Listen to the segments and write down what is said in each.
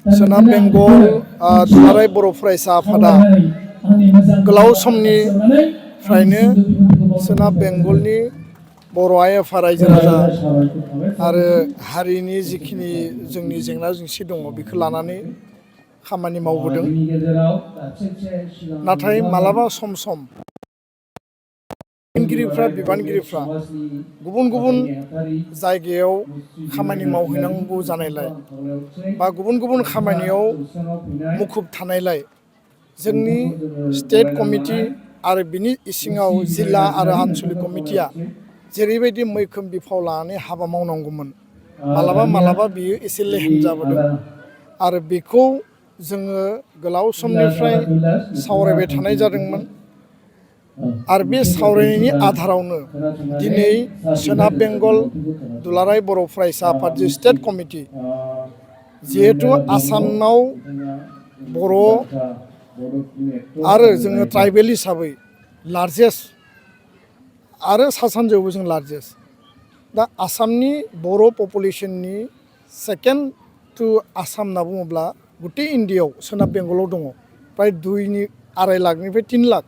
सोनाब बेंगल दुलाराय बर' फरायसा आफादा गोलाव समनिफ्रायनो सोनाब बेंगलनि बर' आइ आफा रायजो राजा आरो हारिनि जिखिनि जोंनि जेंना जेंसि दङ बेखौ लानानै खामानि मावबोदों। नाथाय मालाबा सम बिबानगिरिफ्रा गुबुन गुबुन जायगायाव खामानि मावहैनांगौ जानायलाय बा गुबुन गुबुन खामानियाव मुखुब थानायलाय जोंनि स्टेट कमिटि आरो बिनि इसिङाव जिल्ला आरो आनसलिक कमिटिया जेरैबायदि मैखोम बिफाव लानानै हाबा मावनांगौमोन मालाबा बियो एसे लेहेम जाबोदों आरो बेखौ जोङो गोलाव समनिफ्राय सावरायबाय थानाय जादोंमोन। आरो बे सावरायनायनि आधारावनो दिनै सोनाब बेंगल दुलाराय बर' फरायसा आफाद स्टेट कमिटि जिहेतु आसामाव बर' आरो जोङो ट्राइबेल हिसाबै लार्जेस्ट आरो सा सानजौआवबो जों लार्जेस्ट दा आसामनि बर' पपुलेसननि सेकेन्ड टु आसाम होनना बुङोब्ला गथै इण्डियायाव सोनाब बेंगलाव दङ प्राय 2.5 लाखनिफ्राय 3 लाख।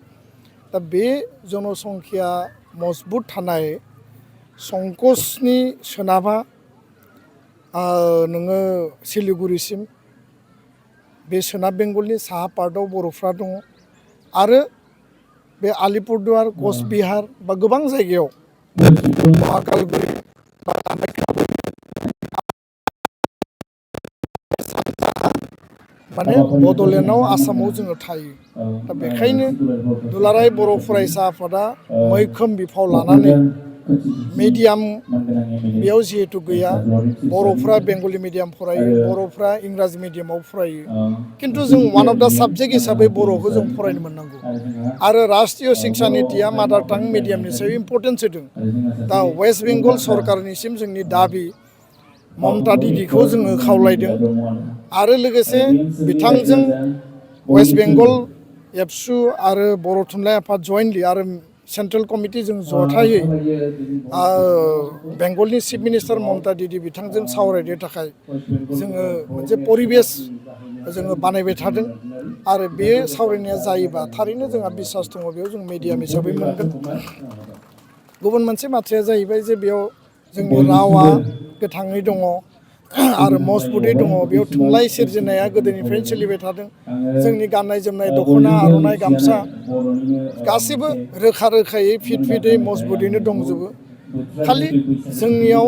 दा बे जनसंख्या मजबुत थानाय संकसनि सोनाबा नोङो सिलिगुरिसिम बे सोनाब बेंगलनि साहा पार्टआव बर'फ्रा दङ आरो बे आलिपुरदुवार कचबिहार बा गोबां जायगायाव महाकालगुरि माने बड'लेण्डआव आसामाव जोङो थायो। दा बेखायनो दुलाराय बर' फरायसा आफादा मैखोम बिफाव लानानै मिडियाम बेयाव जिहेतु गैया बर'फ्रा बेंगलि मिडियाम फरायो बर'फ्रा इंराजि मिडियामाव फरायो किन्तु जों वान अफ दा साबजेक्ट हिसाबै बर'खौ जों फरायनो मोननांगौ आरो राष्ट्रीय शिक्षा नीतिया मादार टां मिडियामनि सायाव इम्पर्टेन्स होदों। दा वेस्ट बेंगल सरकारनिसिम जोंनि दाबि ममता दिदिखौ जोङो खावलायदों आरो लोगोसे बिथांजों वेस्ट बेंगल एबसु आरो बर' थुनलाइ आफाद जयेन्टलि आरो सेन्ट्रेल कमिटि जों जथायै बेंगलनि चिफ मिनिस्टार ममता दिदि बिथांजों सावरायनो थाखाय जोङो मोनसे परिबेस जोङो बानायबाय थादों आरो बे सावरायनाया जायोबा थारैनो जोंहा बिसास दङ बेयाव जों मिडियाम हिसाबै मोनगोन। गुबुन मोनसे बाथ्राया जाहैबाय जे बेयाव जोंनि रावा गोथाङै दङ आरो मजबुतै दङ बेयाव थुनलाइ सोरजिनाया गोदोनिफ्रायनो सोलिबाय थादों। जोंनि गाननाय जोमनाय दख'ना आर'नाइ गामसा गासैबो रोखा रोखायै फिटै मजबुतैनो दंजोबो खालि जोंनियाव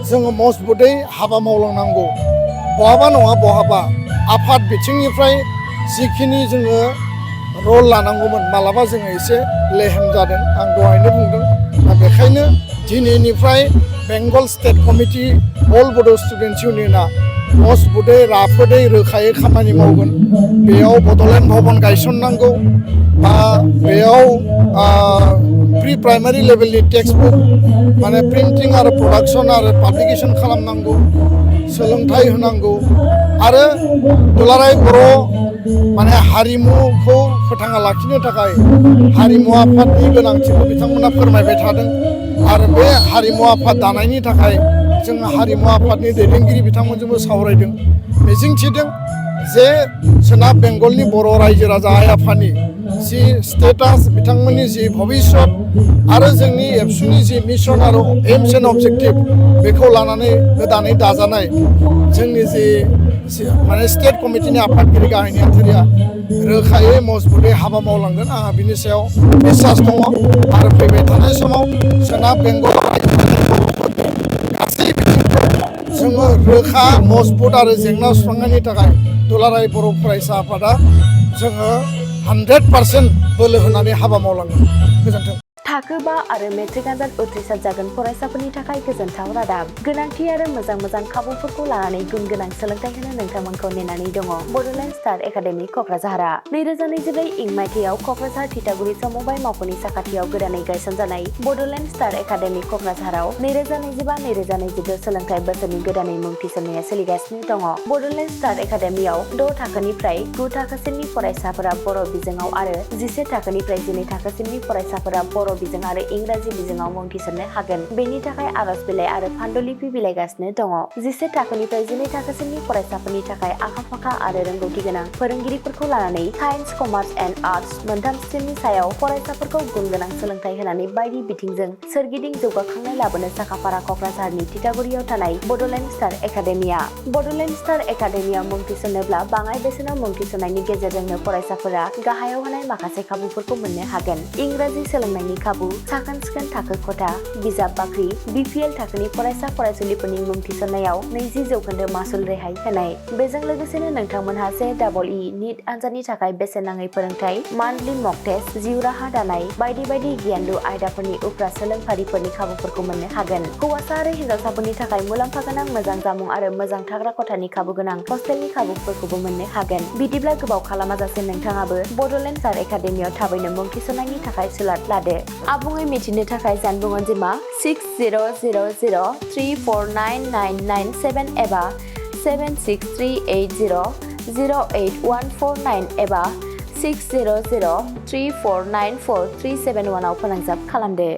जोङो मजबुतै हाबा मावलांनांगौ बहाबा नङा बहाबा आफाद बिथिंनिफ्राय जिखिनि जोङो रल लानांगौमोन मालाबा जोङो एसे लेहेम जादों आं दहायनो बुंदों। दा बेखायनो दिनैनिफ्राय बेंगल स्टेट कमिटि अल बड' स्टुडेन्टस इउनियना मजबुतै राफोदै रोखायै खामानि मावगोन। बेयाव बड'लेण्ड भबन गायसननांगौ बा बेयाव प्रि प्राइमारि लेभेलनि टेक्सट बुक माने प्रिन्टिं आरो प्रडाक्सन आरो पाब्लिकेसन खालामनांगौ सोलोंथाइ होनांगौ आरो दुलाराय बर' माने हारिमुखौ फोथांना लाखिनो थाखाय हारिमु आफादनि गोनांथिखौ बिथांमोना फोरमायबाय थादों आरो बे हारिमु आफाद दानायनि थाखाय जोङो हारिमु आफादनि दैदेनगिरि बिथांमोनजोंबो सावरायदों मिजिंथिदों जे सोनाब बेंगलनि बर' रायजो राजा आइ आफानि जि स्टेटास बिथांमोननि जि भबिष्यत आरो जोंनि एबसुनि जि मिशन आरो एम्स एन्ड अबजेक्टिभ बेखौ लानानै गोदानै दाजानाय जोंनि जि माने स्टेट कमिटिनि आफादगिरि गाहाय नेहाथारिया रोखायै मजबुतै हाबा मावलांगोन आंहा बिनि सायाव बिसास दङ आरो फैबाय थानाय समाव सोनाब बेंगल गासै बिथिंफ्राव जोङो रोखा मजबुत आरो जेंना सुस्रांनायनि थाखाय दुलाराय बर' फरायसा आफादा जोङो 100% बोलो होनानै हाबा मावलांगोन। गोजोन्थों। थाखो 5 आरो मेट्रिक आनजाद उथ्रिसार जागोन फरायसाफोरनि थाखाय गोजोनथाव रादाब। गोनांथि आरो मोजां खाबुफोरखौ लानानै गुन गोनां सोलोंथाइ होनो नोंथांमोनखौ नेनानै दङ बड'लेण्ड स्टार एकाडेमि क'क्राझारआ। 2024 इं मायथाइयाव क'क्राझार थिथागुरि समबाय मावख'नि साखाथियाव गोदानै गायसनजानाय बड'लेण्ड स्टार एकाडेमि क'क्राझाराव 2025-2026 सोलोंथाइ बोसोरनि गोदानै मुं थिसननाया सोलिगासिनो दङ। बड'लेण्ड स्टार एकाडेमियाव 6 थाखोनिफ्राय 9 थाखोसिमनि फरायसाफोरा बर' बिजोङाव आरो 11 थाखोनिफ्राय 12 थाखोसिमनि फरायसाफोरा बर' बिजों आरो इंराजि बिजोङाव मुं थिसननो हागोन। बेनि थाखाय आर'ज बिलाइ आरो फान्डुलिपि बिलाइगासिनो दङ। 11 थाखोनिफ्राय 12 थाखोसिमनि फरायसाफोरनि थाखाय आखा-फाखा आरो रोंगौथि गोनां फोरोंगिरिफोरखौ लानानै साइन्स, कमार्स एन्ड आर्टस मोनथाम स्ट्रिमनि सायाव फरायसाफोरखौ गुन गोनां सोलोंथाइ होनानै बायदि बिथिंजों सोरगिदिं जौगाखांनाय लाबोनो साखाफारा क'क्राझारनि थिथागुरियाव थानाय Bodoland star academia. Bodoland star एकाडेमियाव मुं थिसननोब्ला बाङाइ बेसेनाव मुं थिसननायनि गेजेरजोंनो फरायसाफोरा गाहायाव होनाय माखासे खाबुफोरखौ मोननो हागोन। इंराजि सोलोंनायनि खाबु, साखोन-सिखोन थाखो खथा, बिजाब बाख्रि, BPL थाखोनि फरायसा-फरायसुलिफोरनि मुं थिसननायाव 20% मासुल रेहाय होनाय। बेजों लोगोसेनो नोंथांमोनहा JEE नीट आनजादनि थाखाय बेसेन नाङै फोरोंथाय, मान्थलि मक टेस्ट, जिउ राहा दानाय बायदि गियानलु आयदाफोरनि उफ्रा सोलोंफारिफोरनि खाबुफोरखौ मोननो हागोन। हौवासा आरो हिन्जावसाफोरनि थाखाय मुलाम्फा गोनां मोजां जामुं आरो मोजां थाग्रा खथानि खाबु गोनां हस्टेलनि खाबुफोरखौबो मोननो हागोन। बिदिब्ला गोबाव खालामाजासे नोंथाङाबो बड'लेण्ड स्टार एकाडेमियाव थाबैनो मुं थिसननायनि थाखाय सुलाद लादो। आबुङै मिथिनो थाखाय जानबुं अनजिमा 6000349997 एबा 7638008149 एबा 6003494371 आव फोनांजाब खालामदो।